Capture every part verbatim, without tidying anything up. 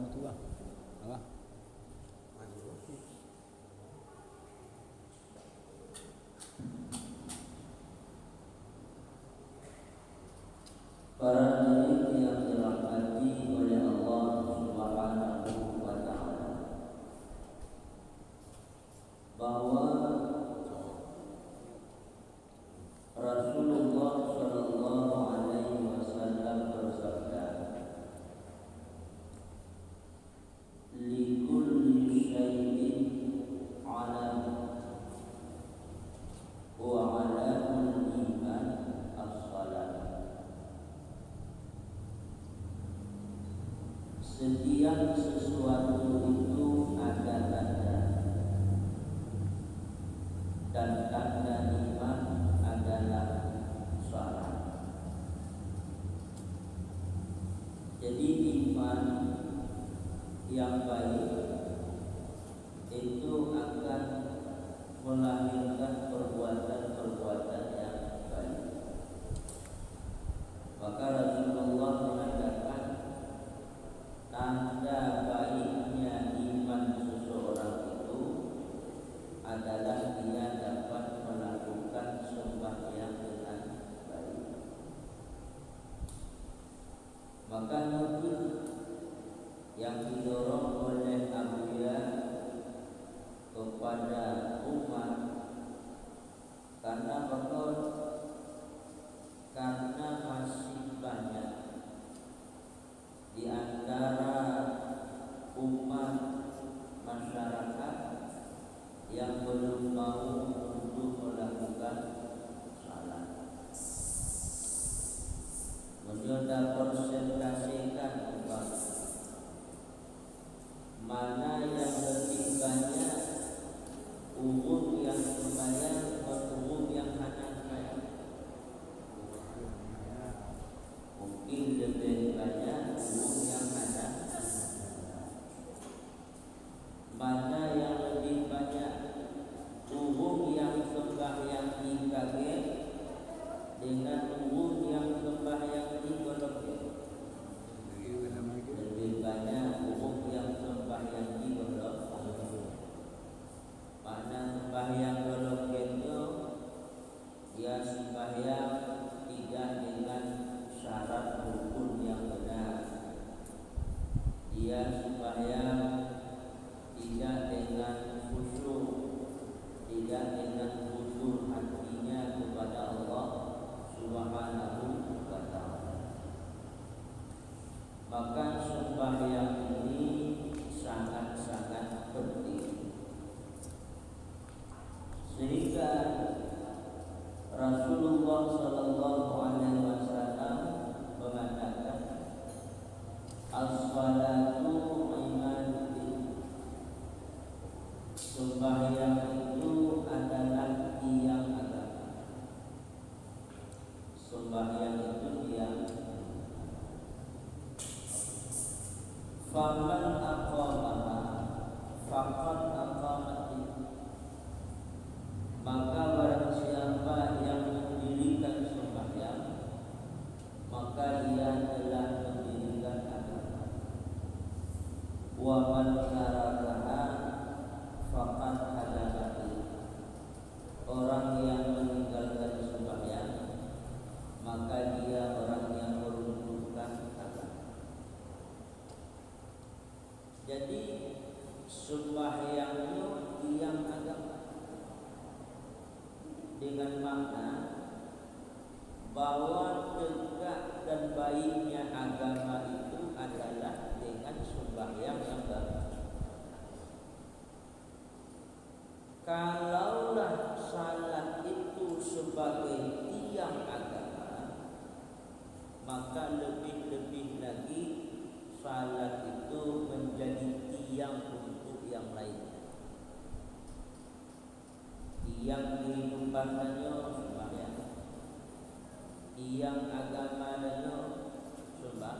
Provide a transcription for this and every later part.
Warahmatullah. Apa? Para hadirin yang dirahmati oleh Allah Subhanahu wa Ta'ala, bahwa Rasulullah sallallahu alaihi wasallam bersabda, "Likulli syai'in alam, wa alamul iman as-salat." Setiap sesuatu itu ada tanda, dan tanda iman adalah salat. Jadi, iman yang baik itu akan melahirkan perbuatan-perbuatan yang baik. Maka Rasulullah mengatakan, tanda baiknya iman seseorang itu adalah dia dapat melakukan sembahyang dengan baik. Maka nyoe kheueh nyang jidorong oleh Abuya kepada umat, karena pakon? Karena masih banyak di antara umat masyarakat yang belum mau untuk melakukan salat. Meunyoe tapersentasekan umpama, mana nyang leubeh banyak ureuëng nyang seumayang ngon ureuëng nyang hana seumayang? Mungkin leubeh banyak ureuëng nyang hana seumayang. Mana nyang leubeh banyak, ureuëng nyang seumbahyang jih ka gét deungon ureuëng nyang seumbahyang jih gohlom gét? Leubeh banyak ureuëng nyang seumbahyang jih gohlom gét. Makna seumbahyang gohlom gét nyoe, dia sembahyang tidak dengan syarat rukun yang benar. Dia sembahyang tidak dengan khusyuk, tidak dengan khusyuk hatinya kepada Allah Subhanahu wa Ta'ala. Maka sembahyang ini sangat-sangat penting. Sehingga Rasulullah sallallahu alaihi wasallam mengatakan, "As-salatu imaduddin." Sembahyang itu adalah tiang agama. Sembahyang itu tiang. Faman aqamaha faqad aqamaddin. Maka barang siapa yang mendirikan sembahyang, maka dia telah mendirikan agama. Wa man tarakaha faqad hadamahu. Orang yang meninggalkan sembahyang, maka dia orang yang meruntuhkan agama. Jadi, sembahyang nyoe tiang agama. Dengan makna bahwa tegak dan baiknya agama itu adalah dengan sembahyang yang baik. Kalaulah salat itu sebagai tiang agama, maka lebih-lebih lagi salat itu menjadi tiang untuk yang lainnya. Tiang kehidupan tanyoe sembahyang. Tiang agama tanyoe sembah.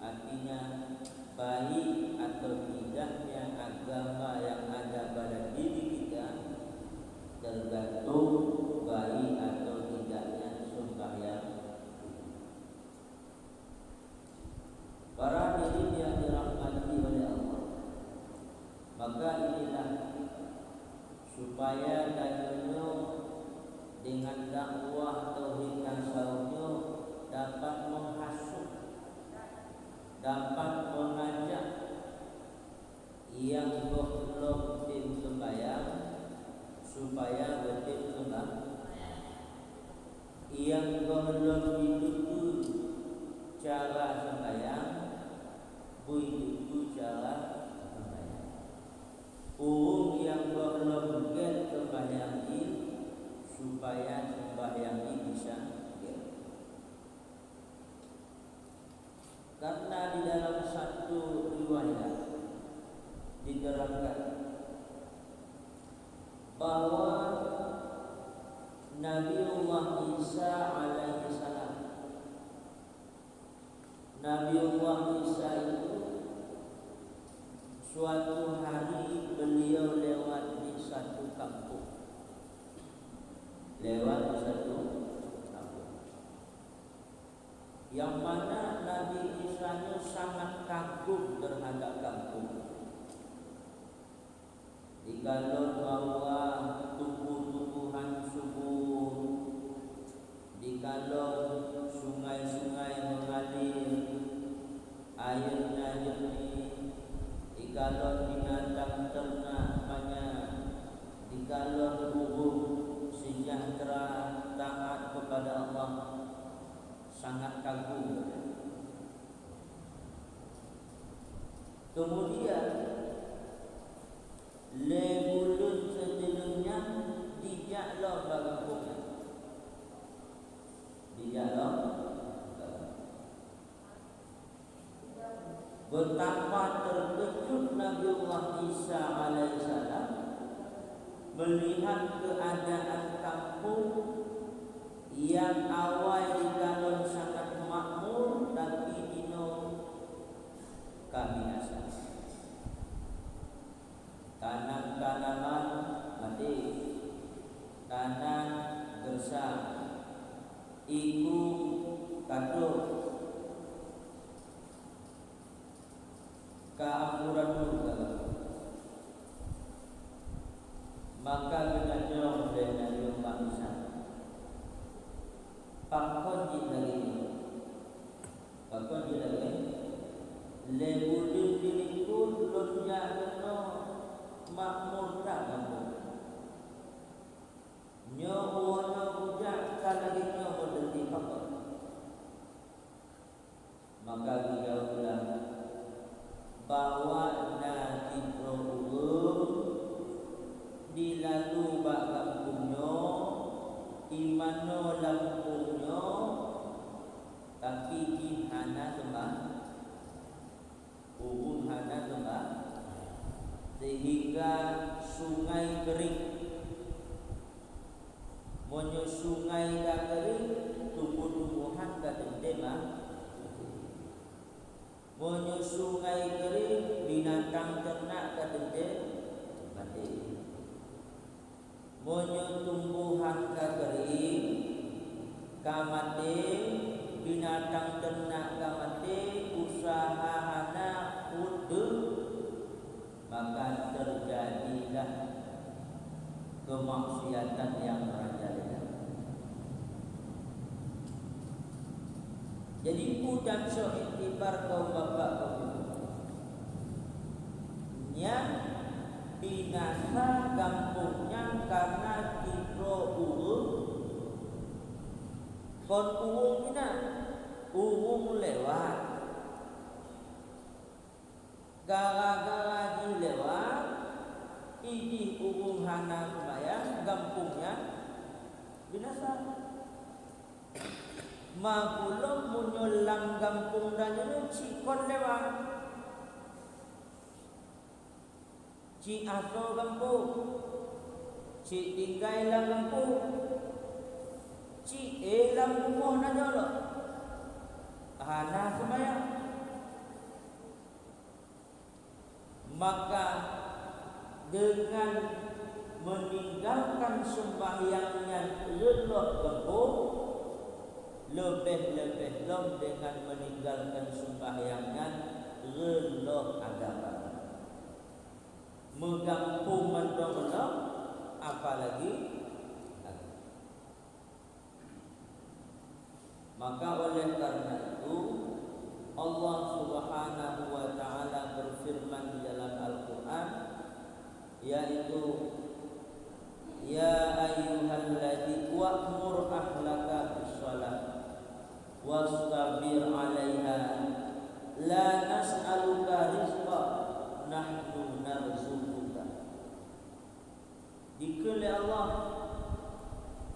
Artinya, baik atau tidaknya agama yang ada pada diri kita tergantung baik atau tidaknya sembahyang. Para hadirin yang dirahmati dapat mengajak nyang gohlom tem sembahyang supaya geutem sembahyang. Nyang gohlom jiteupeue cara sembahyang, beu jiteupeue cara sembahyang. Ureuëng nyang gohlom gét sembahyang jih, supaya sembahyang jih bisa gét. Karena di dalam satu riwayat diterangkan bahwa Nabiullah Isa alaihissalam, Nabiullah Isa itu suatu hari beliau lewat di satu kampung. Lewat di satu kampung. Yang mana Nabi Isa nyoe sangat kagum terhadap kampung. Dikalon bahwa tumbuh-tumbuhan subur, dikalon sungai-sungai mengalir, airnya jernih, dikalon binatang ternak banyak, dikalon ureuëng sejahtera taat kepada Allah, sangat kagum. Kemudian, lé buleuen siteuleueng nyan jijak lom bak gampông nyan. Jijak lom. Betapa terkejut Nabiullah Isa alaihissalam melihat keadaan kampung yang awai dikalon sangat makmur, tapi jinoe ka binasa. Tanam-tanaman maté, tanah gersang, iku ka troh, ka amburadul ka. Maka geutanyong lé Nabi Muhammad Isa, "Pakon jih lagée nyoe?" Pakon jih lagée? Lé buleuen dilikot lôn jak keunoe makmur that gampông. Nyoe uroe nyoe kujak ka lagée nyoe meuteuntée pakon. Maka geujaweueb lom bahwa na sidroe ureuëng jilalu bak gampông nyoe, imanoe lam gampông nyoe, tapi jih hana seumba-, ureuëng hana seumba-, sehingga sungai kering. Meunyoe sungai ka kering, tumbuh-tumbuhan ka teuntée ma-, meunyoe sungai kering, binatang ternak ka teuntée maté. Meunyoe tumbuhan ka kering, ka maté, binatang ternak ka maté, usaha hana, udeuh, maka teujadilah keumaksiatan nyang merajalela. Jadi, peue tasok iktibar kaum bapak kaum ibu? Nyan binasa gampông nyan kareuna sidroe ureuëng, kon ureuëng inan, ureuëng lewat. Gara-gara jih lewat, idih ureuëng hana seumayang, gampông nyan binasa. Makulom meunyoe lam gampông tanyoe nyoe cit kon lewat. Cit asoe gampông, cit tinggai lam gampông, cit éh lam rumoh tanyoe lom. Hana seumayang. Maka, deungon meuninggalkan seumbahyang nyan reuloh gampông, leubeh-leubeh lom deungon meuninggalkan seumbahyang nyan reuloh agama. Meugampông mantong reuloh, apalagi Maka oleh karena itu, Allah Subhanahu yaitu, "Ya ayyuhallati wa'mur ahlaka bis-shalah wastabir 'alaiha, la nas'aluka rizqa, nahnu narzuquka." Dikheun lé Allah,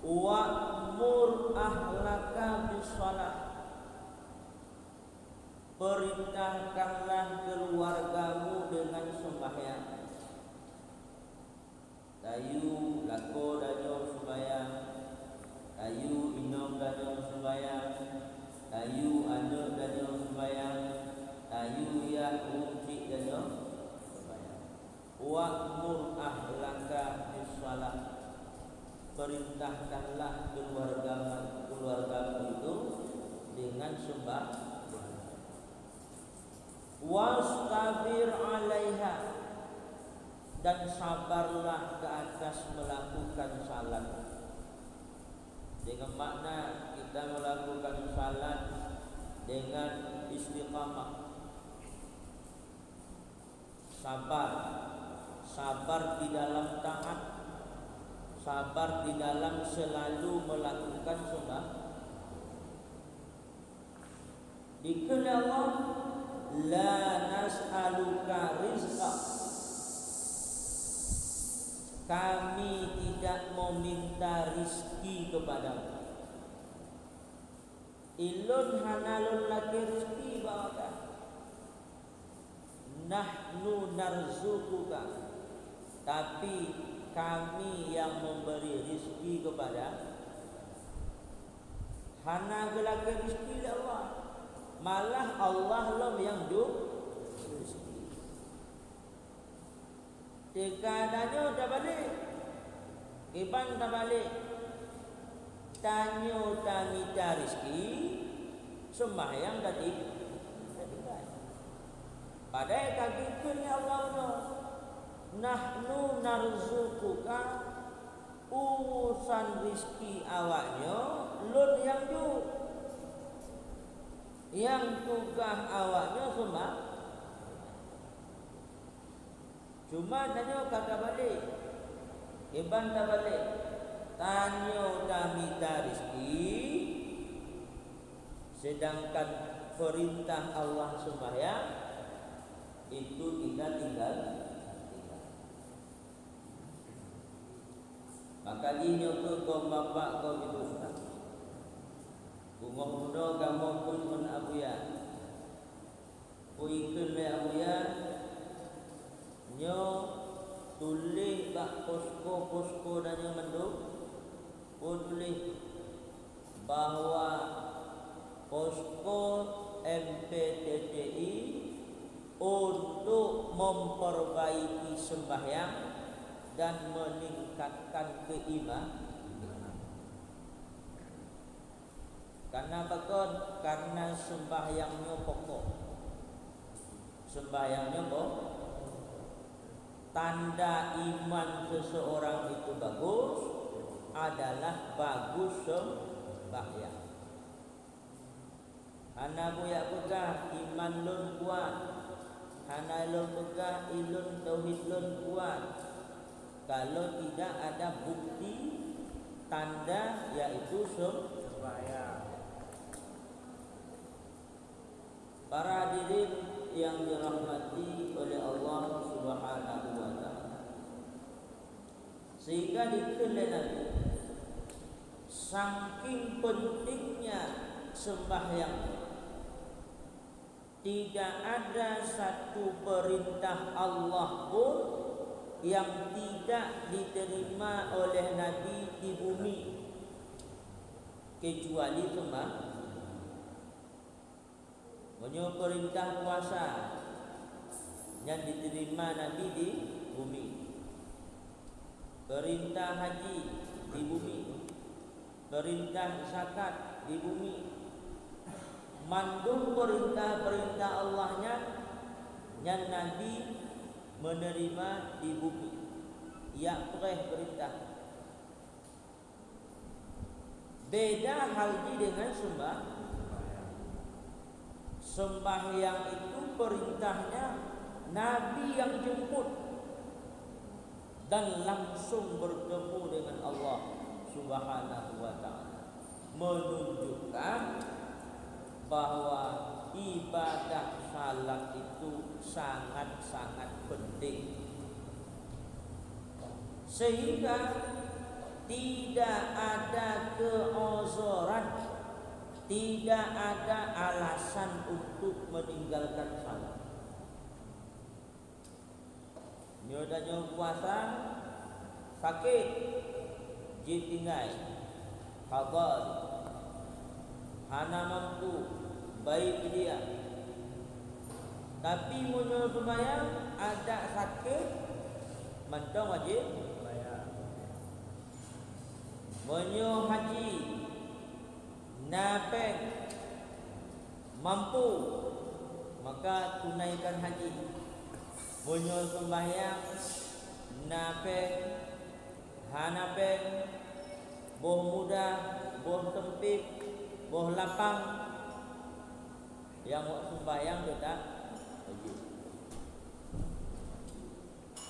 "Wa'mur ahlaka bis-shalah." Perintahkanlah keluargamu dengan sembahyang. Tayue lakoe tanyoe sembahyang, tayue inong tanyoe sembahyang, tayue aneuëk tanyoe sembahyang, tayue yah runcit tanyoe sembahyang. "Wa'mur ahlaka bis-shalah." Perintahkanlah keluarga, keluargamu itu dengan sembah-, "Wastabir 'alaiha," dan sabarlah ke atas melakukan salat. Dengan makna kita melakukan salat dengan istiqamah. Sabar. Sabar di dalam taat. Sabar di dalam selalu melakukan sunnah. Dikheun lé Allah, "La nas'aluka rizqa." Kami tidak meminta rizki kepadamu. Ilôn hana lôn lakée rizki bak gata. "Nahnu narzuquka," tapi Kami yang memberi rizki kepada. Hana geulakée rizki lé Allah, malah Allah lom nyang jok rizki. Teuka tanyoe tabalek, kiban tabalek, tanyoe tamita rizki, seumahyang tati-, tatinggai. Padahai ka geukheun lé Allah nyoe, "Nahnu narzuquka," urusan rizki awaknyoe lôn nyang jok. Nyang tugaih awaknyoe seumah. Cuma tanyoe ka tabalek. Kiban tabalek, tanyoe tamita rizki, sedangkan peurintah Allah seumahyang, itu kita tinggal, tinggal. Maka jih nyoe keuh kaum bapak, kaum ibu, beungoh bunoe kamoe peuet ngon Abuya. Peue ikheun lé Abuya, nyoe tuléh bak posko-posko tanyoe mandum, peue tuléh bahwa posko M P T T I untuk memperbaiki sembahyang dan meningkatkan keimanan. Karena pakon? Karena sembahyang nyoe pokok. Sembahyang nyoe pokok. Tanda iman seseorang itu bagus adalah bagus sembahyang. Hana buyak peugah iman lôn kuat, hana lôn peugah ilôn tauhid lôn kuat, kalau tidak ada bukti tanda, yaitu sem-, sembahyang. Para hadirin yang dirahmati oleh Allah Subhanahu wa Ta'ala. Sehingga dikheun lé Nabi, saking pentingnya sembahyang, tidak ada satu perintah Allah pun yang tidak diterima oleh Nabi di bumi, kecuali sembah-, Meunyoe peurintah puasa, nyan diterima Nabi di bumi. Peurintah haji di bumi. Peurintah zakat di bumi. Mandum peurintah-peurintah Allah nyan, nyan Nabi menerima di bumi. Yak preh peurintah. Beda hal jih dengan sembah-, sembahyang itu perintahnya Nabi yang jemput. dan langsung bertemu dengan Allah Subhanahu wa Ta'ala, menunjukkan bahwa ibadah salat itu sangat-sangat penting, sehingga tidak ada keozoran, tidak ada alasan untuk meninggalkan salat. Nyoe tanyoe puasa, sakét, jeuet tinggai, hadar, hana mampu, baik dia. Tapi meunyoe seumayang, adak sakét, mantong wajéb. Meunyoe haji, na péng, mampu, maka tunaikan haji. Meunyoe seumbahyang, na péng, hana péng, boh mudah, boh sempit, boh lapang, nyang wak seumbahyang teutab wajéb.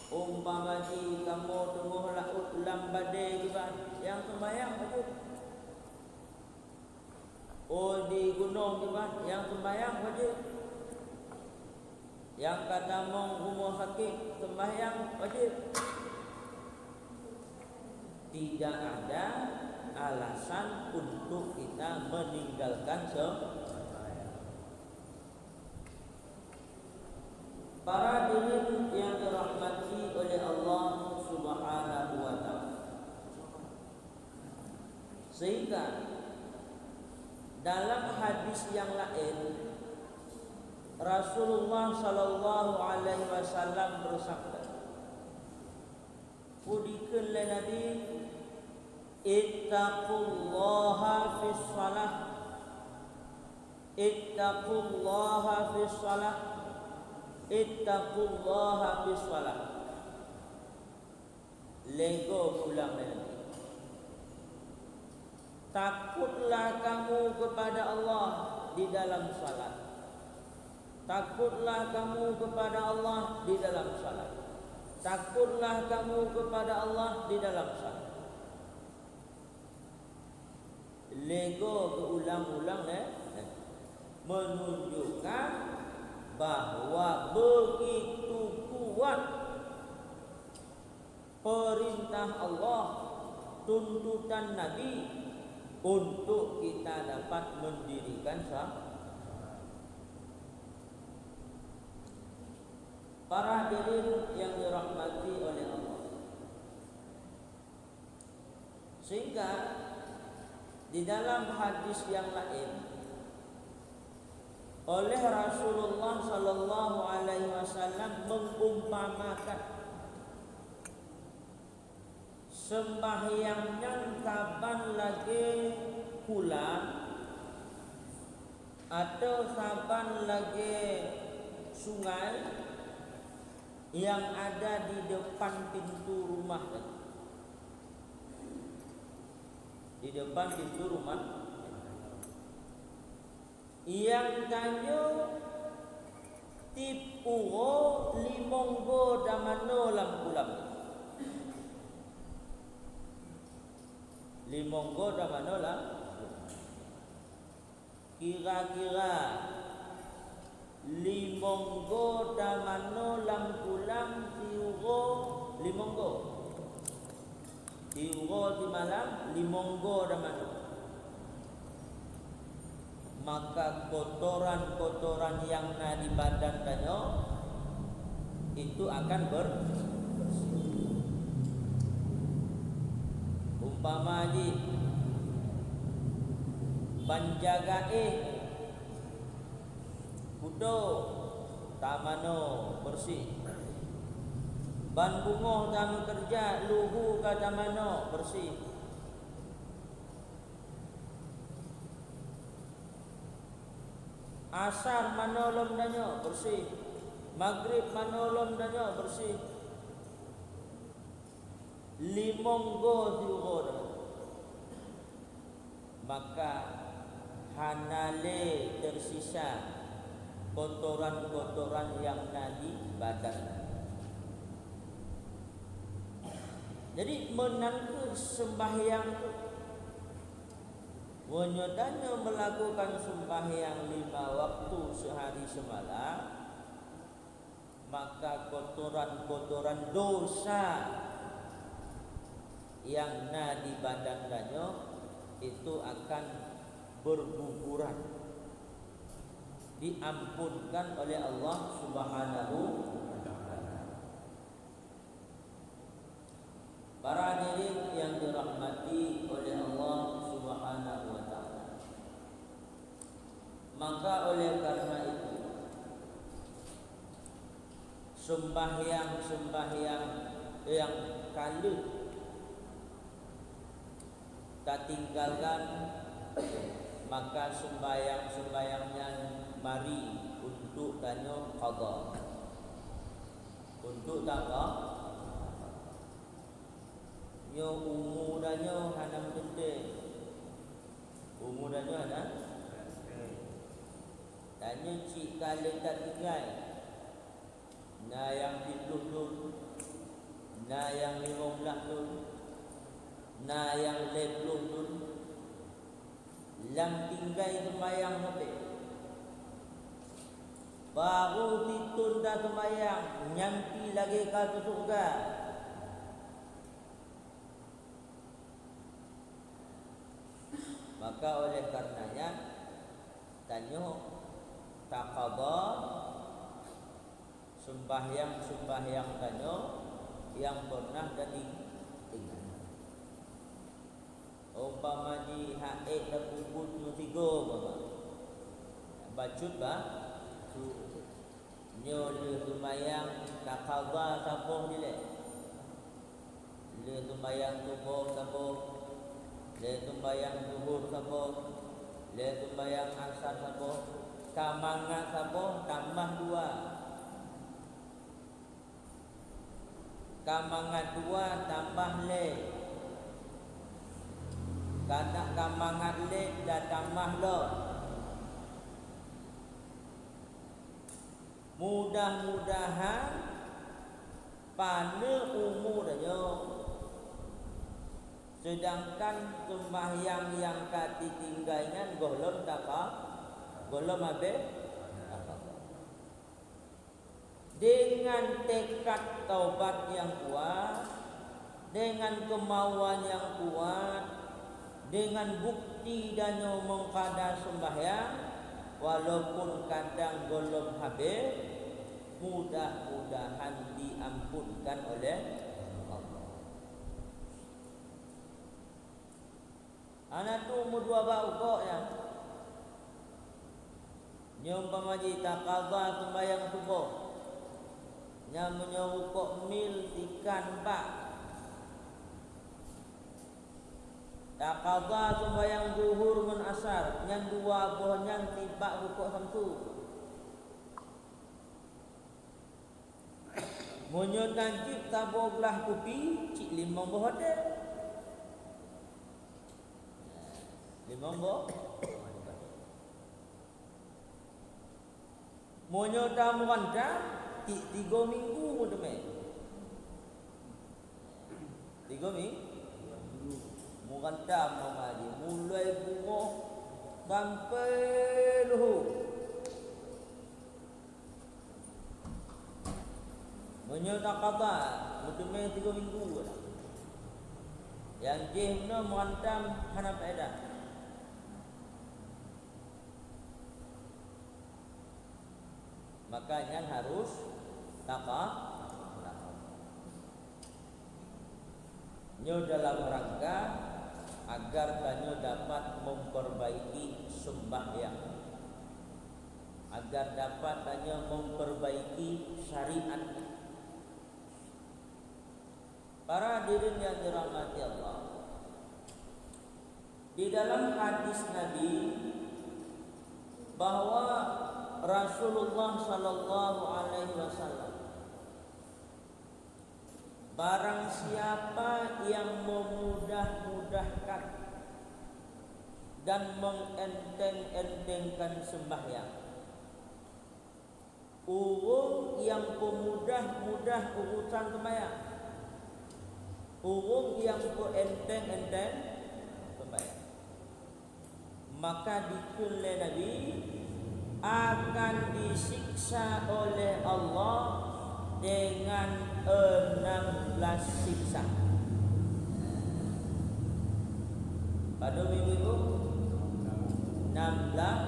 Umpama jih kamoe teungoh laôt lam badée kiban, nyang seumbahyang wajéb. Oh, di gunong kiban, nyang seumbahyang wajéb. Nyang ka tamong rumoh sakét, seumbahyang wajéb. Tidak ada alasan untuk kita meninggalkan seumbahyang. Para hadirin yang dirahmati oleh Allah Subhanahu wa Ta'ala. Sehingga dalam hadis yang lain, Rasulullah sallallahu alaihi wasallam bersabda, peue dikheun lé Nabi, "Ittaqullaha fis shalah. Ittaqullaha fis shalah. Ittaqullaha fis shalah." Lhée goe geuulang lé Nabi, "Takutlah kamu kepada Allah di dalam salat. Takutlah kamu kepada Allah di dalam salat. Takutlah kamu kepada Allah di dalam salat." Lhée goe geuulang-ulang lé, menunjukkan bahwa begitu kuat perintah Allah, tuntutan Nabi untuk kita dapat mendirikan sa-, para hadirin yang dirahmati oleh Allah. Sehingga di dalam hadis yang lain, oleh Rasulullah sallallahu alaihi wasallam mengumpamakan seumbahyang nyan saban lagée kulam atau saban lagée sungai nyang ada di depan pintu rumah tadi. Di depan pintu rumah. Nyang tanyoe tiep uroe limong goe tamanoe lam kulam. Limong goe tamanoe lam. Kira-kira limong goe tamanoe lam kulam siuroe limong goe. Siuroe simalam limong goe tamanoe. Maka kotoran-kotoran nyang na di badan tanyoe itu akan ber-, bersih. Umpama jih, ban jaga éh, kuto tamanoe bersih. Ban beungoh tameukeureuja, luhu ka tamanoe bersih. Asar manoe lom tanyoe bersih. Maghrib manoe lom tanyoe bersih. Limong goe siuroe dah. Maka hana lé tersisa kotoran-kotoran nyang na di badan. Jadi, meunan kheueh seumbahyang tu. Meunyoe tanyoe meulakukan seumbahyang lima waktu seuhari seumalam, maka kotoran-kotoran dosa nyang na di badan tanyoe itu akan berguguran, diampunkan oleh Allah Subhanahu wa Ta'ala. Para hadirin yang dirahmati oleh Allah Subhanahu wa Ta'ala, maka oleh karena itu, seumbahyang-seumbahyang nyang ka lheueh tatinggalkan, maka seumbahyang-seumbahyang nyan mari untuk tanyoe qadha. Untuk taqadha. Nyoe umu tanyoe hana meuteuntèe. Umu tanyoe hana. Tanyoe cit ka lheueh tatinggai. Na nyang siplôh thôn, na nyang limong blaih thôn, na nyang lhèe plôh thôn. Lam tinggai seumbahyang sabe. Barô sithôn taseumbahyang, nyan pih lagèe ka teuh syeuruga. Maka oleh karena nyan, tanyoe taqadha seumbahyang-seumbahyang tanyoe nyang pernah tating-, tinggai. Umpama jih hak ék tapeubuet meusigoe, umpama. Bacut ba-, nyoe lheueh seumbahyang taqadha saboh dilèe. Lheueh seumbahyang suboh saboh, lheueh seumbahyang zuhur saboh, lheueh seumbahyang asar saboh, ka mangat saboh tambah dua. Ka mangat dua tambah lhèe. Ka na-, ka mangat lhèe dan tambah lom. Mudah-mudahan paneuk umu tanyoe, seudangkan seumbahyang nyang ka tatinggai nyan gohlom tapa-, gohlom habéh taqadha. Dengan tekad taubat nyang kuat, dengan keumauan nyang kuat, dengan bukti tanyoe meuqadha seumbahyang, walaupun kadang gohlom habéh, mudah-mudahan diampunkan oleh Allah. Hana tueng meudua bak rukok nyan. Nyoe umpama jih taqadha seumbahyang suboh, nyan meunyoe rukok mil sikan bak. Taqadha seumbahyang zuhur ngon asar, nyan dua boh nyan sibak rukok samsu. Meunyoe tajib saboh glah kupi, cit limong boh watèe. Limong boh. Meunyoe tameurantam, cit tiga minggu meuteumé. Tiga mi-, meurantam mama jih, mulai bungoh sampai luhô. Meunyoe taqadha, meuteumé tiga minggu dah. Nyang jih meunoe meurantam hana faedah. Maka nyan harus taqa-, taqadha. Nyoe dalam rangka agar tanyoe dapat memperbaiki sembahyang, agar dapat tanyoe memperbaiki syariat. Para hadirin yang dirahmati Allah, di dalam hadis Nabi bahwa Rasulullah sallallahu alaihi wasallam, barang siapa yang memudah-mudahkan dan mengenteng-entengkan sembahyang, ureuëng nyang peumudah-mudah urusan sembahyang, Ureuëng nyang peuenteng-enteng peumbayan, maka dikheun lé Nabi, akan disiksa oleh Allah dengan enam belas siksa. Padum ibu-ibu? Enam belas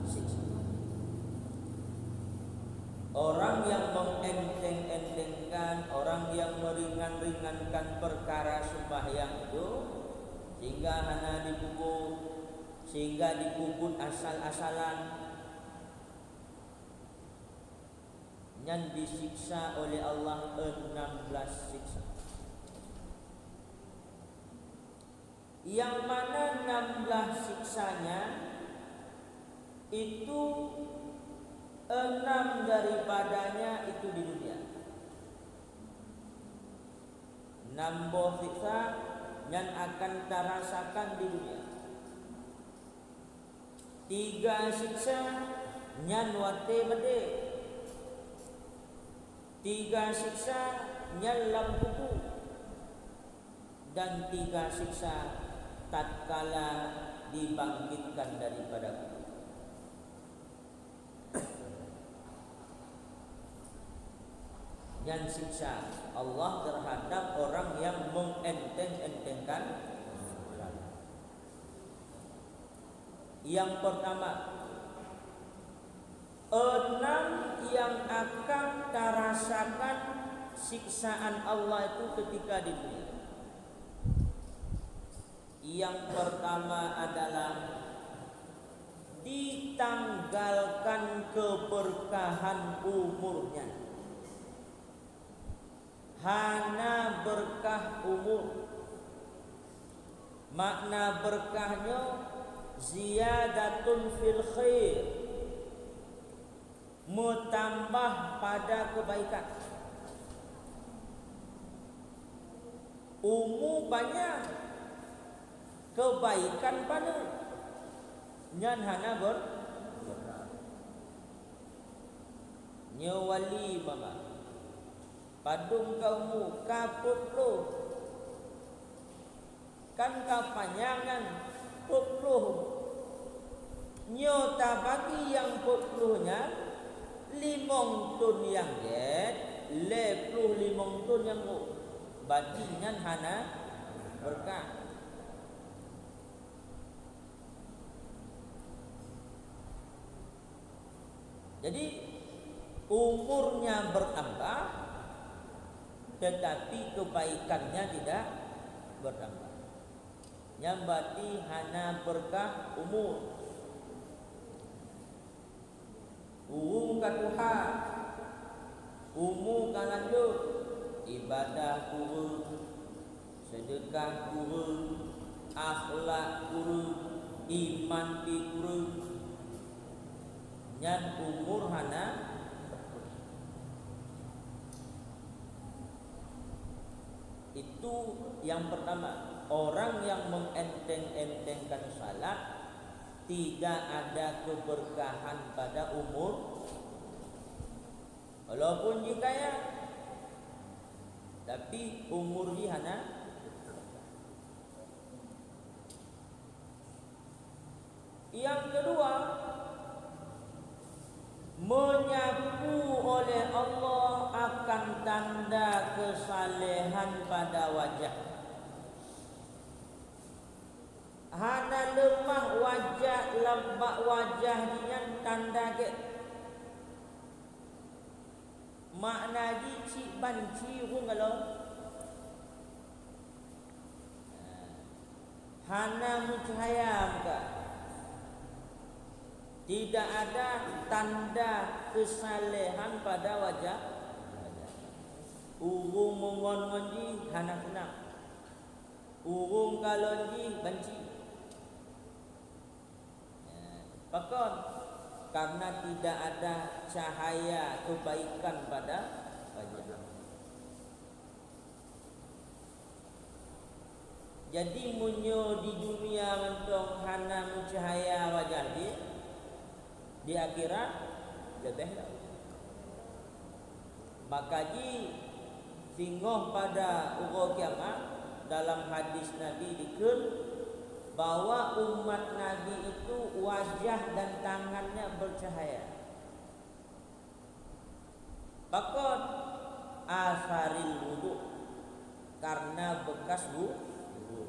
siksa. Orang yang mengenteng-entengkan, orang yang meringan-ringankan perkara sembahyang itu, sehingga hana dipukul, sehingga dipukul asal-asalan, nyan disiksa oleh Allah enam belas siksa. Yang mana enam belas siksanya itu, enam daripadanya itu di dunia. Enam boh siksa nyan akan tarasakan di dunia. Tiga siksa nyan watée maté. Tiga siksa nyan lam kubu. Dan tiga siksa tatkala dibangkitkan daripada kubu. Nyan siksa Allah terhadap orang yang mengenteng-entengkan. Yang pertama, enam yang akan tarasakan siksaan Allah itu ketika di dunia. Yang pertama adalah ditanggalkan keberkahan umurnya. Hana berkah umur. Makna berkah nyoe ziyadatun fil khair, meutambah pada keubaikan. Umu banyak, keubaikan paneuk, nyan hana ber-, nyoe wali mama. Padum ka umu? Ka peuet ploh. Kan ka panyang nyan, peuet ploh. Nyoe tabagi nyang peuet ploh nyan, limong thon nyang gét, lhée ploh limong thon nyang rhot. Berarti nyan hana berkah. Jadi, umurnya bertambah, tetapi kebaikannya tidak bertambah. Nyan berarti hana berkah umur. Ureuëng ka tuha, umu ka lanjut, ibadah kureueng, seudeukah kureueng, akhlak kureueng, iman pih kureueng, nyan umur hana. Itu yang pertama, orang yang mengenteng-entengkan salat, tidak ada keberkahan pada umur. Walaupun jih kaya, tapi umur jih hana. Yang kedua, menyapu oleh Allah akan tanda kesalehan pada wajah. Hana leumah wajah lam bak wajah jih nyan tanda gét. Makna jih cit banci ureuëng galom. Hana meucahya muka. Tidak ada tanda kesalehan pada wajah. Ureuëng meungon ngon jih hana seunang. Ureuëng kalon jih banci. Ya, pakon? Karena tidak ada cahaya kebaikan pada wajah. Jadi, meunyoe di dunia mantong hana meucahaya wajah jih, di akhirat leubeh lom. Maka jih Singoh pada uroe kiamat, dalam hadis Nabi dikheun bahwa umat Nabi itu wajah dan tangannya bercahaya. Pakon? Asaril wudu, karena bekas wu-, wudu.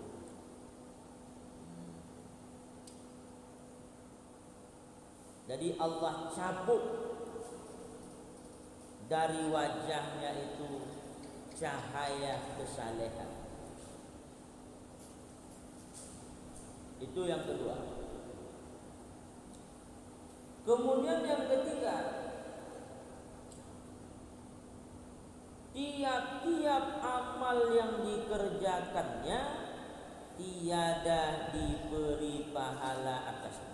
Jadi Allah cabut dari wajahnya itu cahaya kesalehan. Itu yang kedua. Kemudian yang ketiga, tiap-tiap amal yang dikerjakannya tiada diberi pahala atasnya.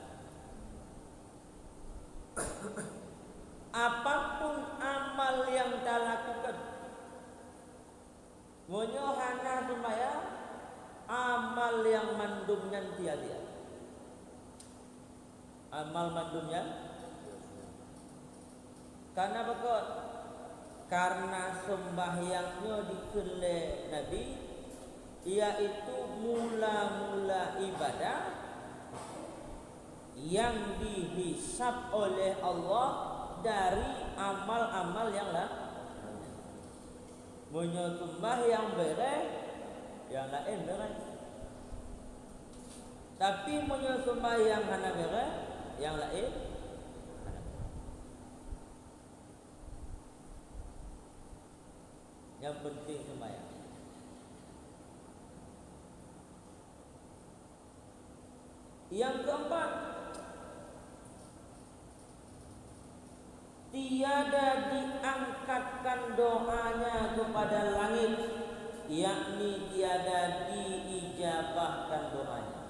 Apapun amal yang talakukan, meunyoe hana seumayang, amal nyang mandum nyan sia-sia. Amal mandum nyan. Karena pakon? Karena sembahyang nyoe dikheun lé Nabi, yaitu mula-mula ibadah yang dihisab oleh Allah dari amal-amal yang la-, meunyoe seumayang bèrèh, nyang laén bèrèh. Tapi meunyoe seumayang hana bèrèh, nyang laén hana bèrèh. Nyang penting seumayang. Yang keempat, tiada diangkatkan doanya kepada langit, yakni tiada diijabahkan doanya.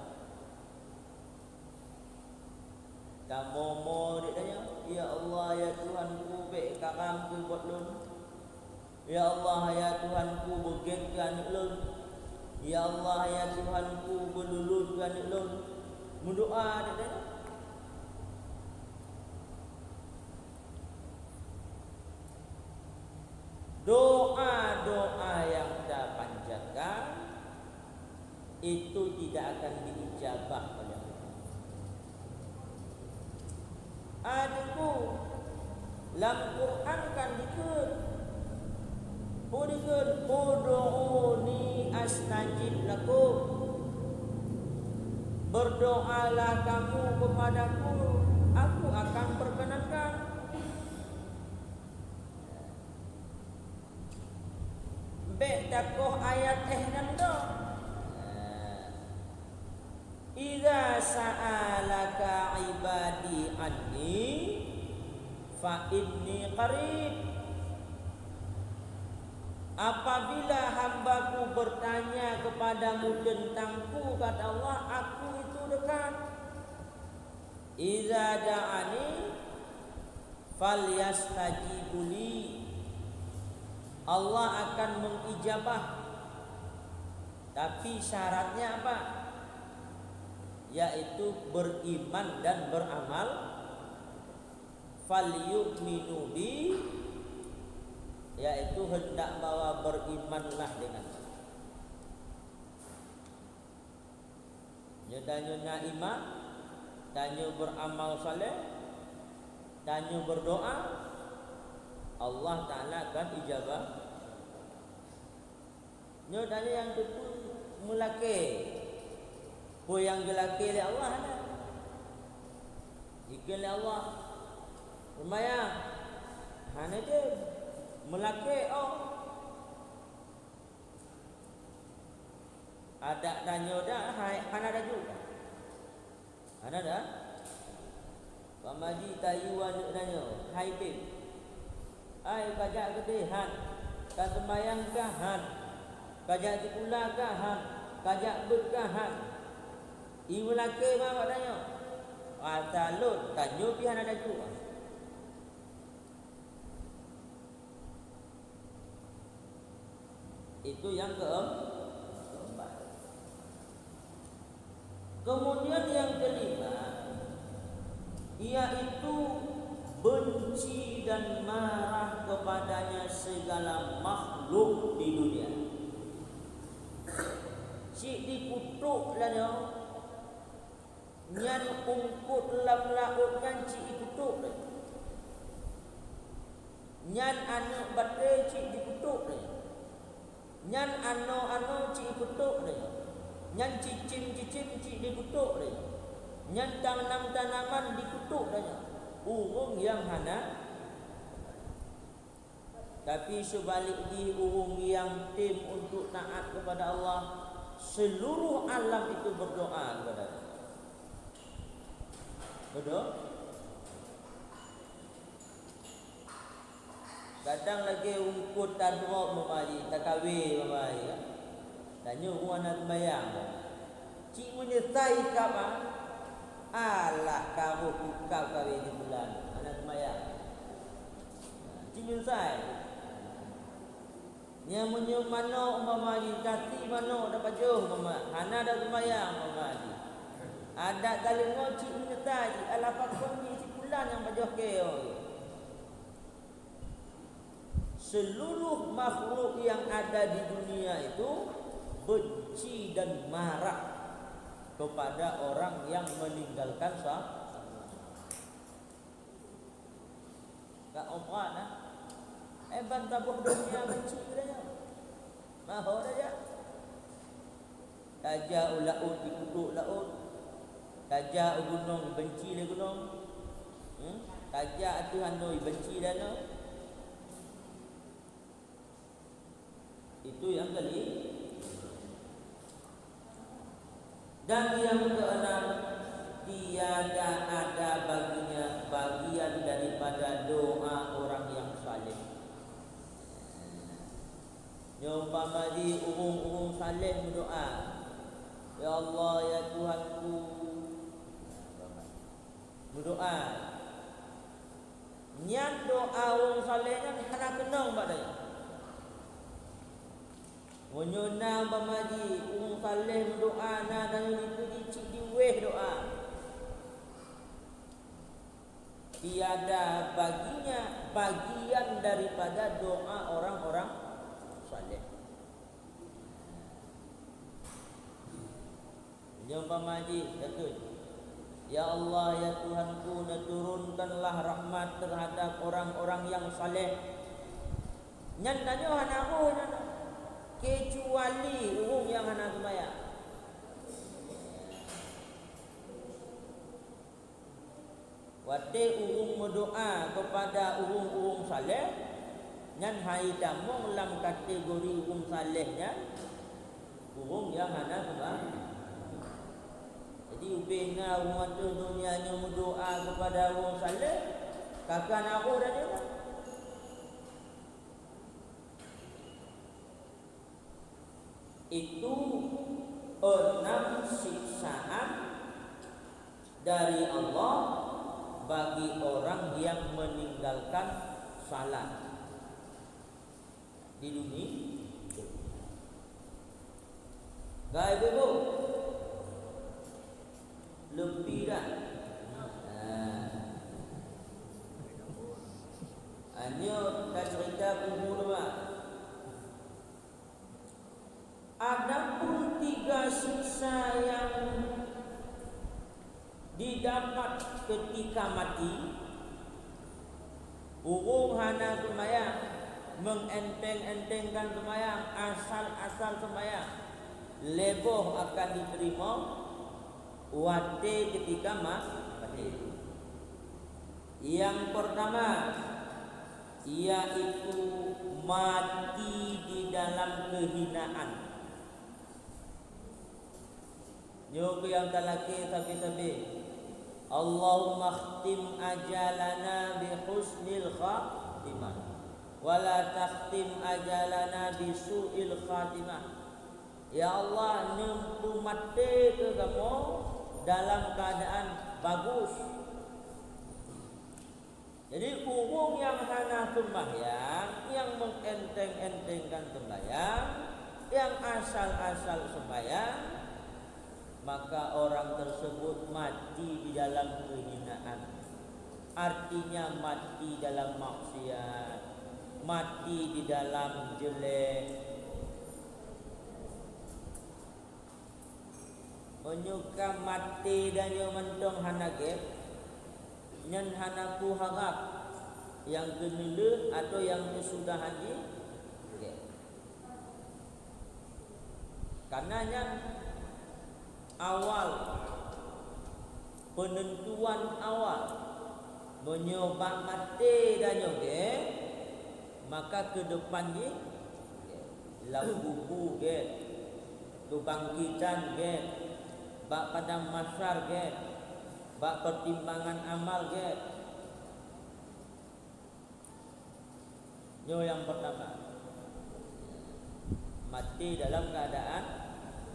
Tamoe-moe dek tanyoe, "Ya Allah, ya Tuhanku, bèk karam keu buet lôn." Ya Allah, ya Tuhanku, beugét keu aneuk lôn. Ya Allah, ya Tuhanku, beululus keu aneuk lôn. Meudoa deh, deh. Doa-doa nyang tapanjatkan itu tidak akan diijabah oleh Allah. Adeungku, lam Quran kan dikheun, peue dikheun, "Ud'uni astajib lakum." Berdoalah kamu kepadaku, aku akan perkenankan. Bèk takoh ayat eh nan dong. Idza sa'alaka ibadi anni fa inni qarib. Apabila hambaku bertanya kepadamu tentangku, kata Allah, aku itu dekat. Idza da'ani falyastajibu li. Allah akan mengijabah. Tapi syaratnya apa? Yaitu beriman dan beramal. Falyu'minu bi, yaitu hendak bahwa berimanlah dengan Nyoe tanyoe na iman, tanyoe beuramal saleh, tanyoe berdoa, Allah Taala akan ijabah. Nyoe tanyoe nyang teupeu meulakée, peue nyang geulakée lé Allah na. Jikheun lé Allah, "Seumayang," hana jeuet, meulakée, oh. Adak tanyoe dah hai, hana laju. Hana dah? Pamaji tayue aneuk tanyoe, hai tem. Ai, kajak keudeh han, ka seumayang ka han, kajak sikula ka han, kajak beuet ka han. Imeulakée ma bak tanyoe. Ata lôn, tanyoe pih hana laju. Itu yang keem-, keempat. Kemudian yang kelima, yaitu benci dan marah kepadanya segala makhluk makhluk di dunia. Cit dikutuk lagée nyan, ungkot lam laôt nyan cit dikutuk lé. Nyan aneuëk batée cit dikutuk lé. Nyan anoe-anoe cit dikutuk lé. Nyan cicém-cicém cit dikutuk lé. Nyan tanam-tanaman dikutuk lé. Ureuëng nyang hana Tapi seubalik jih ureuëng nyang tem untuk taat kepada Allah, seluruh alam itu berdoa kepada Allah. Betul? Kadang lagée ungkot tadrop mama jih, takawé mama jih, kan? Tanyoe ureuëng hana seumayang. Cit meunyeusai kab, ah. Alah, kamoe kukab kawé di bulan, hana seumayang. Cit meunyeusai. Nyang meunyoe manok umpama jih, kasi manok tapajoh umpama, hana taseumayang umpama jih. Adak taleungoe cit meunyeusai jih, alah pakon jih si pulan nyang pajoh kée. Seluruh makhluk yang ada di dunia itu benci dan marah kepada orang yang meninggalkan sa-, Ka umpama, eh, ban taboh dunia benci geutanyoe. Maho saja. Tajak u laôt, dikutuk laôt. Tajak u gunong, dibenci lé gunong. Hmm? Tajak ateueh anoe, dibenci lé anoe. Itu yang kali. Dan yang keenam, tiada ada baginya bagian daripada doa orang yang saleh. Nyeumpama jih ureuëng-ureuëng saleh meudoa, "Ya Allah, ya Tuhanku," meudoa, nyan doa ureuëng saleh nyan hana keunong bak tanyoe. Meunyoe na umpama jih ureuëng saleh meudoa, na tanyoe dikeue jih cit jiwéh doa. Tiada baginya bagian daripada doa orang-orang saleh. Nyeumpama jih takheun, "Ya Allah, ya Tuhanku, neuturunkanlah rahmat terhadap orang-orang yang saleh." Nyan tanyoe hana roh nyan, keucuali ureuëng nyang hana seumayang. Watée ureuëng meudoa keupada ureuëng-ureuëng saleh, nyan hai tamong lam kategori ureuëng saleh nyan, ureuëng nyang hana seumayang. Jadi, ubé na ureuëng ateueh donya nyoe meudoa keupada ureuëng saleh, ka keuh na roh dan nyoe. Itu enam siksaan dari Allah bagi orang yang meninggalkan salat di dunia. Gai bebo, lebih dah. Nah. Hanya dah cerita kubur tu, Mak. Adapun tiga siksa yang didapat ketika mati, ureuëng hana seumayang, mengenteng-entengkan seumayang, asal-asal seumayang, lhée boh akan jiteurimong watée ketika ma-, mati. Yang pertama, yaitu mati di dalam kehinaan. Nyoe keuh nyang talakée sabe-sabe. Allahumma khtim ajalana bi husnil khatimah, wa la takhtim ajalana bi su'il khatimah. Ya Allah, neupeumaté keu kamoe dalam keuadaan bagus. Jadi, ureuëng nyang hana seumbahyang, nyang meuenteng-entengkan seumbahyang, nyang asal-asal seumbahyang, maka orang tersebut mati di dalam kehinaan. Artinya, mati dalam maksiat, Mati di dalam jeulée. Meunyoe ka maté tanyoe mantong hana gét, nyan hana kuharab nyang keuneulheueh atawa nyang keusudahan jih gét. Kareuna nyan awal, peunentuan awal. Meunyoe bak maté tanyoe gét, maka keudepan jih gét. Lam kubu gét, keubangkitan gét, bak padang mahsyar gét, bak peutimbangan amal gét. Nyoe nyang peurtama, maté dalam keuadaan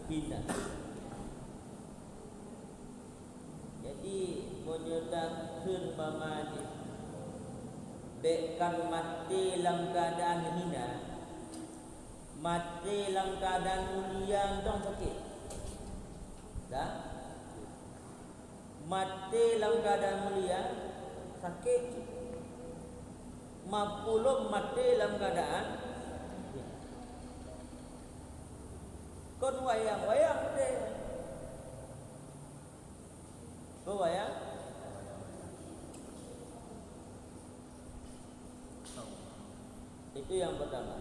hina. Jadi, meunyoe takheun mama jih, bék kan maté lam keuadaan hina, maté lam keuadaan mulia mantong sakét. Dah? Maté lam keuadaan mulia, sakét. Mapulom maté lam keuadaan kon wayang-wayang deh. Kon wayang. Itu yang pertama.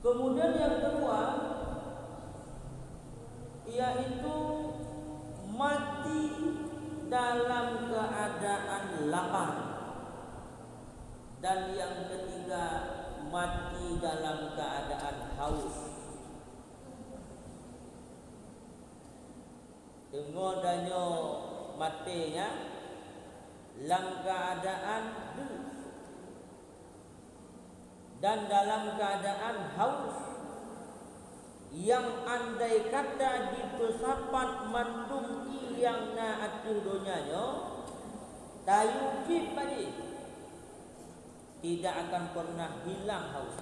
Kemudian yang kedua, yaitu mati dalam keadaan lapar. Dan yang ketiga, mati dalam keadaan haus. Teungoh tanyoe maté nyan lam keuadaan deuh dan dalam keuadaan haus, nyang andai kata jipeusapat mandum ié nyang na ateueh donya nyoe, tayue cit bak jih, tidak akan pernah hilang haus.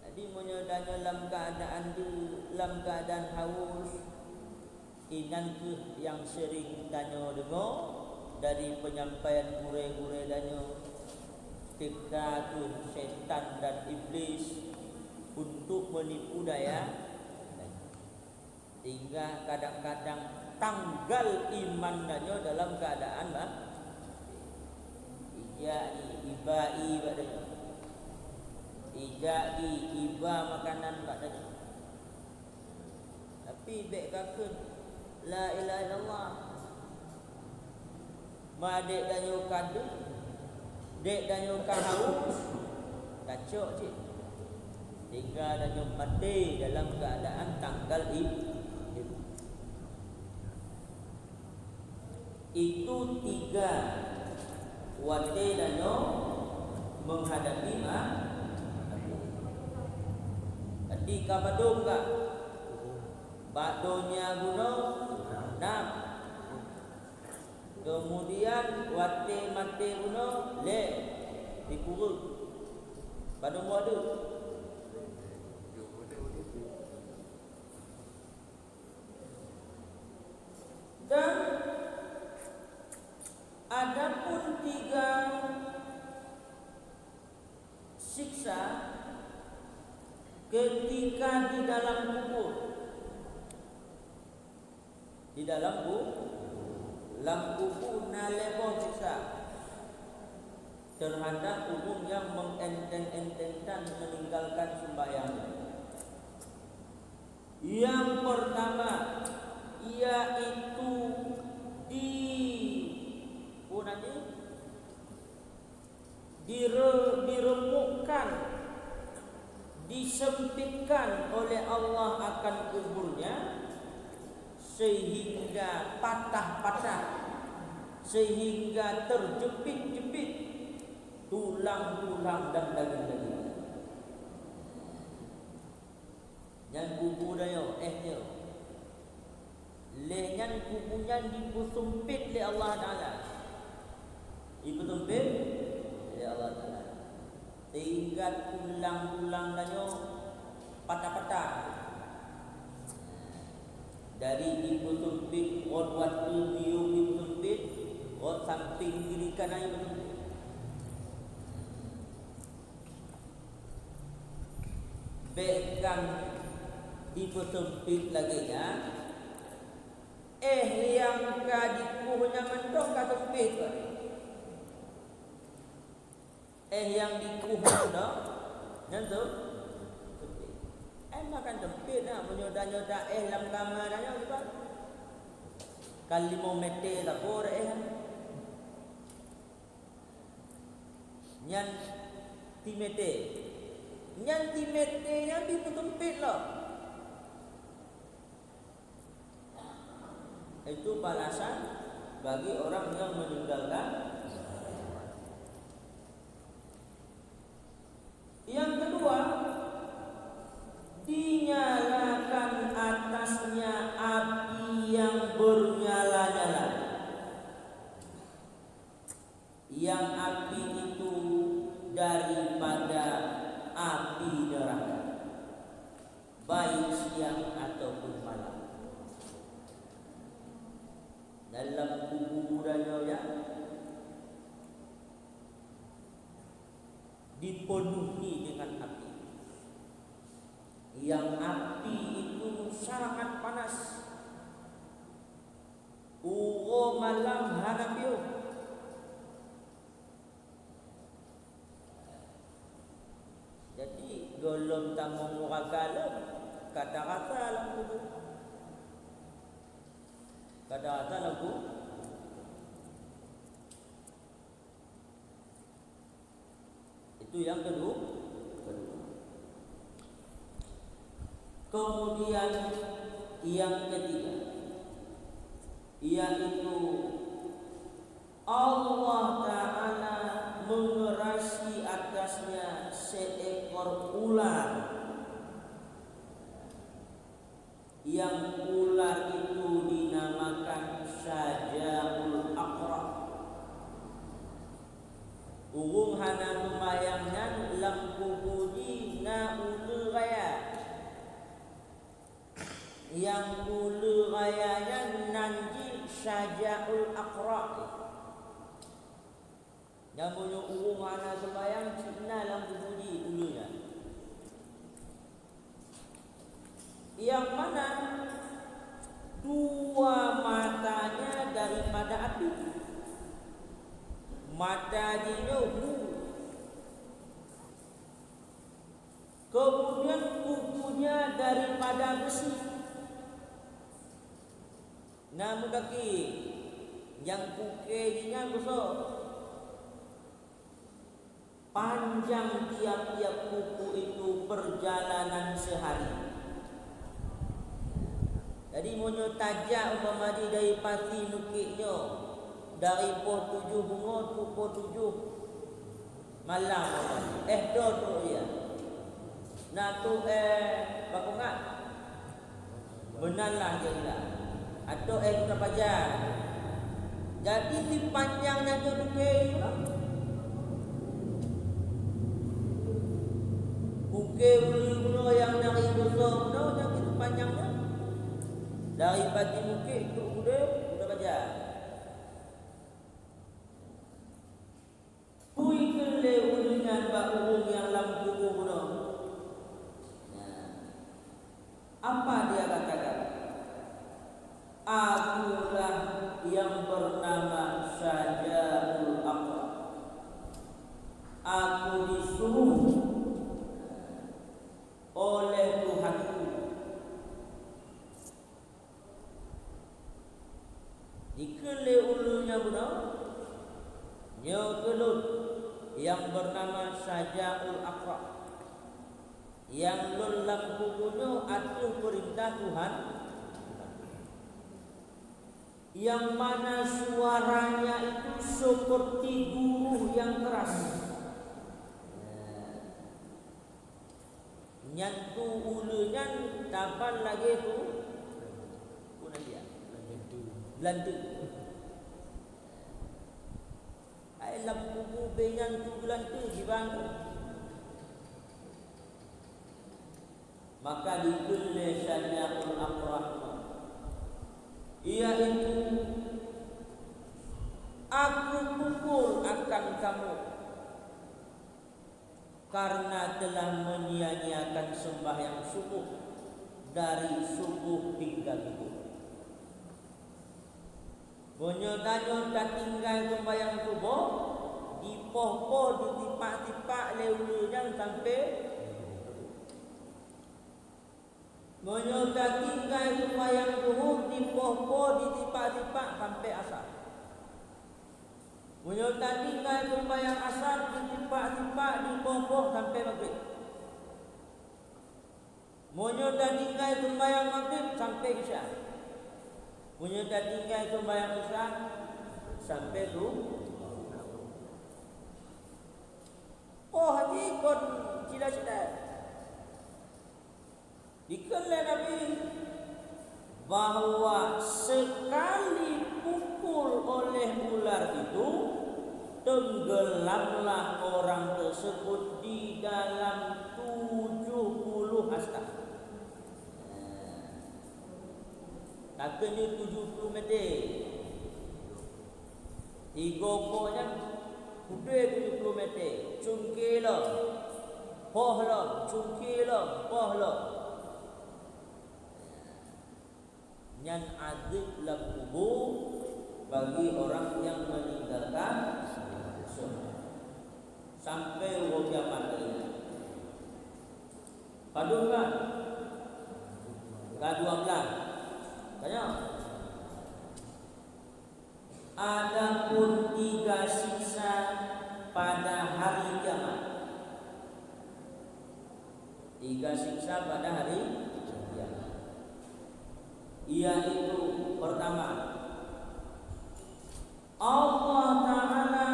Jadi, meunyoe tanyoe lam keuadaan deuh, lam keuadaan haus, inan kheueh nyang seuring tanyoe deungoe dari peunyampaian gurée-gurée tanyoe, teuka kheueh syaitan dan iblis untuk meunipu daya. Sehingga kadang-kadang tanggal iman tanyoe dalam keuadaan ba-, ijak di iba ié bak tanyoe. Ijak di iba makanan bak tanyoe. Tapi bék ka kheun, "La ilaha illallah." Ma dék tanyoe ka deuh, dék tanyoe ka haus, tacok cit. Sehingga tanyoe maté dalam keuadaan tanggal i-, itu tiga watée tanyoe menghadapi ma-, maté. Jadi ka padum ka? Bak donya bunoe, nam. Keumudian watée maté bunoe, lhée, sikureueng. Padum boh deuh. Dan adapun tiga siksa ketika di dalam kubur. Di dalam ku-, lam kubu na lhée boh siksa terhadap ureuëng nyang mengenteng-entengkan meninggalkan sembahyang. Yang pertama, yaitu di-, peue nan jih? Dire-, diremukkan, disempitkan oleh Allah akan kuburnya, sehingga patah-patah, sehingga terjepit-jepit tulang-tulang dan daging-dagingnya. Nyan kubu tanyoe, éh nyoe. Lheueh nyan kubu nyan jipeuseumpét lé Allah Taala. Jipeuseumpét lé Allah Taala. Sehingga tulang-tulang tanyoe patah-patah. Dari jipeuseumpét rot watée biyeu jipeuseumpét, rot Bék kan jipeuseumpét lagée nyan, éh nyang ka jikueh nyan mantong ka seumpét. Éh nyang jikueh nyan, nyan seumpét. Éh makan seumpét na, meunyoe tanyoe taéh lam kama tanyoe, kiban? Kan limong meter saboh éh nyan. Nyan simeter. Nyan simeter nyan jipeuseumpét lom. Itu balasan bagi orang yang meninggalkan. Yang kedua, dinyalakan atasnya api yang bernyala-nyala. Yang api itu daripada api neraka, baik siang ataupun malam. Dalam kubu tanyoe nyan dipenuhi dengan api. Yang api itu sangat panas. Uroe malam hana piôh. Jadi, gohlom tamong nuraka lom, ka tarasa lam kubu. Ka tarasa lam kubu. Itu yang kedua. Kemudian yang ketiga, yaitu Allah Ta'ala mengerasi atasnya seekor ular. Yang ular itu dinamakan Syajaul Aqra. Ureuëng hana seumayang nyan lam kubu jih na uleue raya. Nyang uleue raya nyan nan jih Syajaul Aqra. Nyang meunyoe ureuëng hana seumayang, cit na lam kubu jih uleue nyan. Nyang mana dua matanya daripada api. Mata jih nyoe hu. Kemudian kukunya daripada besi. Na meukaki, nyang pukée jih nyan beusoe. Panjang tiap-tiap kuku itu perjalanan sehari. Jadi, meunyoe tajak umpama jih dari Pasi Meukiek nyoe, dari poh tujoh beungoh tu poh tujoh malam, eh, dua trok ya. Na tu, eh, bapungat. Meunan lah dia bilang. Atau, eh, Kota Pajar. Jadi, si panjang nyan tu bukée, you know. Bukée uleue bunoe nyang dari Beusoe bunoe nyang itu panjang nyan. Dari Pasi Meukiek tu uleue Kota Pajar. Peue kheun lé uleue nyan bak ureuëng nyang lam kubu bunoe? Nah, apa dia katakan? Akulah yang bernama Syajaul Aqra. Aku disuruh oleh Tuhanku. Dikheun lé uleue nyan bunoe, nyoe keuh lôn nyang beunama Syajaul Aqra, nyang lôn lam kubu nyoe ateueh peurintah Tuhan, nyang mana suaranya itu seperti guruh yang keras. Nyan tu uleue nyan taban lagée tu, peue nan dia? Beulanteue. Ai lam kubu bée nyan tu beulanteue jibang. Maka dikheun lé Syajaul Aqra, iaitu, aku pukul Kan kamu karena telah menyia-nyiakan sembahyang subuh dari subuh hingga zuhur. Meunyoe tanyoe tatinggai sembahyang suboh, dipoh-poh, ditipak-tipak lé uleue nyan sampoe. Meunyoe tatinggai sembahyang zuhur, dipoh-poh, ditipak-tipak sampoe asar. Meunyoe tatinggai sembahyang asar, ditipak-tipak, dipoh-poh sampoe magrib. Meunyoe tatinggai sembahyang magrib sampoe isya. Meunyoe tatinggai sembahyang isya sampoe su-, oh, haji kon cila-cila. Dikheun lé Nabi bahwa sekali pukul oleh ular itu, tenggelamlah orang tersebut di dalam tujuh puluh hasta. Takheun nyoe tujuh puluh mete. Tiga poh nyan udeb tujuh puluh mete, cungke lom, poh lom, cungke lom, poh lom. Nyan adeb lam kubu bagi orang yang meninggalkan sunnah sampai uroe kiamat hari nyan. Padum kan? Ka dua belas. Tanya. Adapun tiga siksa pada hari kiamat. Tiga siksa pada hari kiamat. Yaitu pertama, Allah Ta'ala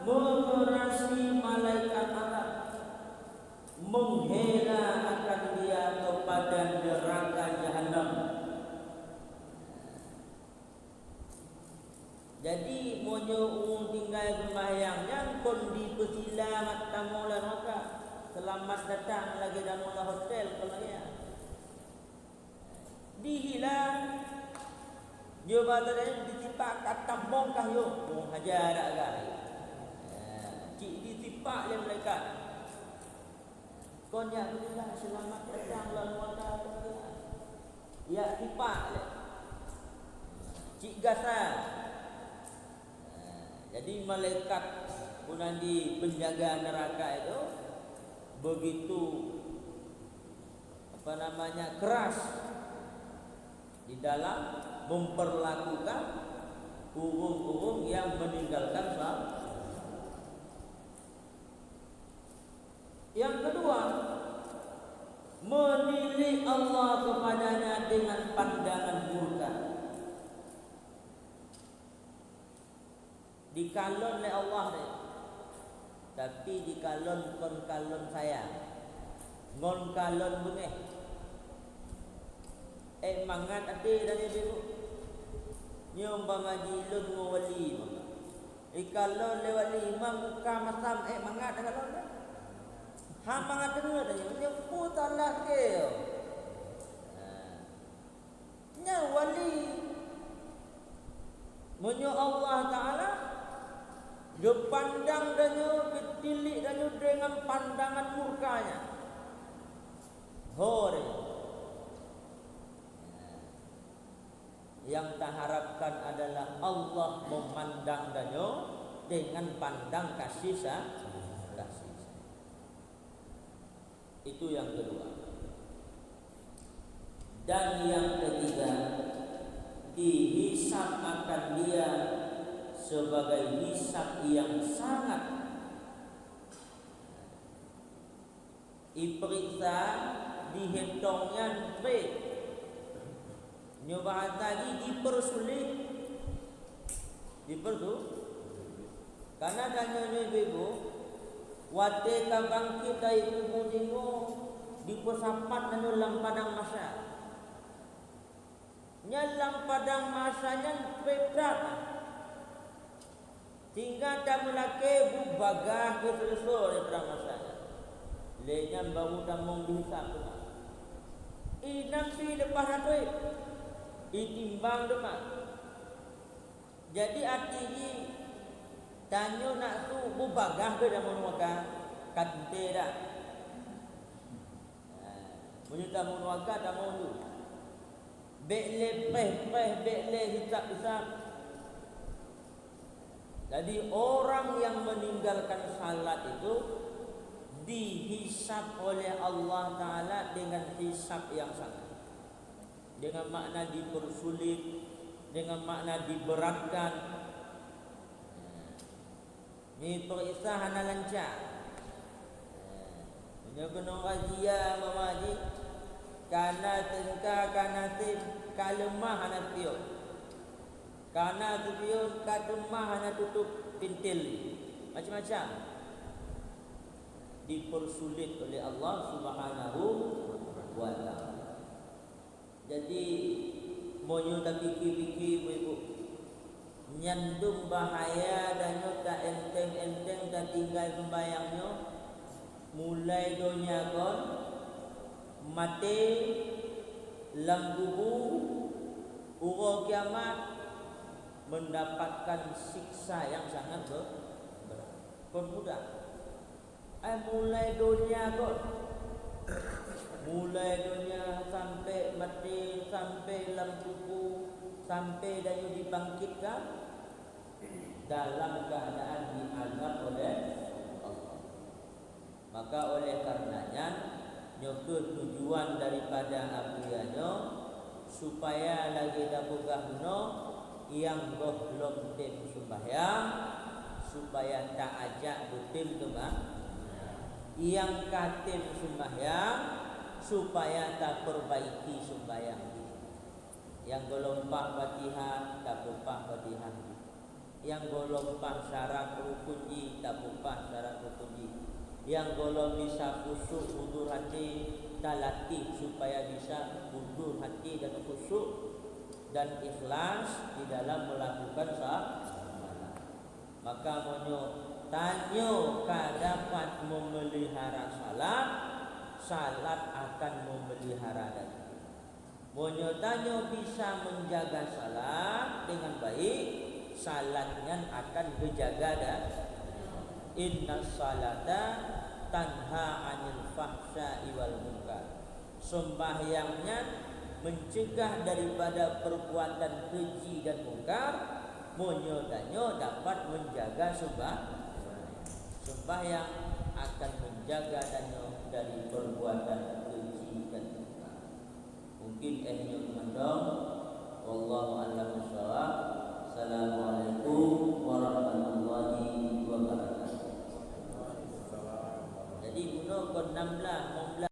mengerasi malaikat azab, menghela akan dia kepada neraka Jahannam. Jadi, meunyoe ureuëng tinggai seumbahyang nyan kon dipeusilamat tamong lam neuraka, seulamat datang lagée tamong lam hotel, kon lagée nyan. Dihila, nyoe ba teurimong ditipak ka tamong kah yoh, meuhaja dak gai. Cit ditipak lé malaikat. Kon jak beusilamat, seulamat datang lam neuraka, kon lagée nyan. Jak tipak lé. Cit gasa. Jadi malaikat peunan di penjaga neraka itu begitu, apa namanya, keras di dalam memperlakukan ureuëng-ureuëng yang meninggalkan salat. Yang kedua, menilik Allah kepadanya dengan pandangan murka. Dikalon lé Allah deh, tapi dikalon kon kalon sayang, ngon kalon beungéh. Ék mangat até dan ibu. Nyoe umpama jilôn ngon wali, maka ikalon lé wali imam muka masam, ék mangat dak kalon dak? Hana mangat deungoe tanyoe, nyoe peue salah keu? Nah. Nyan wali. Meunyoe Allah Ta'ala geupandang tanyoe, geutilik tanyoe deungon pandangan murka-Nya. Ho tanyoe. Nyang taharapkan adalah Allah memandang tanyoe dengan pandang kasih sa-, kasih sayang. Itu yang kedua. Dan yang ketiga, dihisab akan dia sebagai hisab yang sangat Iperiksa, dihitong nyan treb. Nyoe bahasa jih dipersulit. Dipersu-, karena tanyoe nyoe ibu-ibu, watée ka bangkét dari kubu singoh, dipeusapat tanyoe lam padang mahsyar. Nyan lam padang mahsyar nyan treb that. Sehingga tameulakée buet bagah keu seuleusoe lé padang mahsyar nyan. Lé nyan baru tamong dihisab teuma. Inong pih leupah na treb, itimbang teuma. Jadi, arti jih, Tanyoe nafsu beubagaih keu tamong nuraka, ka teuntée dah. Meunyoe tamong nuraka, tamong ju. Bék lé preh-preh, bék lé hisab-hisab. Jadi, orang yang meninggalkan salat itu dihisab oleh Allah Ta'ala dengan hisab yang sangat, dengan makna dipersulit, dengan makna diberatkan. Meupeuriksa hana lancar. Meunyoe keunoe razia mama jih, kana teungka, kana tem, ka leumah hana piôh. Kana teubiôh ka teumah hana tutup pintel, macam-macam. Dipersulit oleh Allah Subhanahu wa Ta'ala. Jadi, meunyoe tapike-pike, ibu-ibu, nyan dum bahaya tanyoe ta enteng-enteng tatinggai seumbahyang nyoe, mulai donya kon, maté, lam kubu, uroe kiamat, mendapatkan siksa yang sangat be-, berat. Kon mudah. Ai mulai donya kon. Mulai donya sampai maté, sampai lam kubu, sampai tanyoe dibangkitkan dalam keadaan diazab oleh Allah. Maka oleh karena nyan, nyoe kheueh tujuan daripada abée nyoe, supaya lagée tapeugah bunoe, nyang gohlom tem seumbahyang, supaya taajak beutem teuma. Nyang ka tem seumbahyang, supaya tapeurbaiki seumbahyang jih. Nyang gohlom paih Fatihah, tapeupah Fatihah jih. Nyang gohlom paih syarat rukun jih, tapeupah syarat rukun jih. Nyang gohlom bisa khusyuk huzur até, talatih supaya bisa huzur até dan khusyuk dan ikhlas di dalam melakukan sa-, salat. Maka meunyoe tanyoe ka dapat memelihara salat, salat akan memelihara tanyoe. Meunyoe tanyoe bisa menjaga salat dengan baik, salat nyan akan geujaga dan, "Innas salata tanha 'anil fahsya'i wal munkar." Seumbahyang nyan mencegah daripada perbuatan keji dan mungkar. Meunyoe tanyoe dapat menjaga seumbah-, seumbahyang akan menjaga tanyoe dari perbuatan keji dan mungkar. Mungkin eh nyoe mantong. Wallahu a'lam bishawab. Assalamualaikum warahmatullahi wabarakatuh. Jadi, bunoe kon enam belas, lima belas.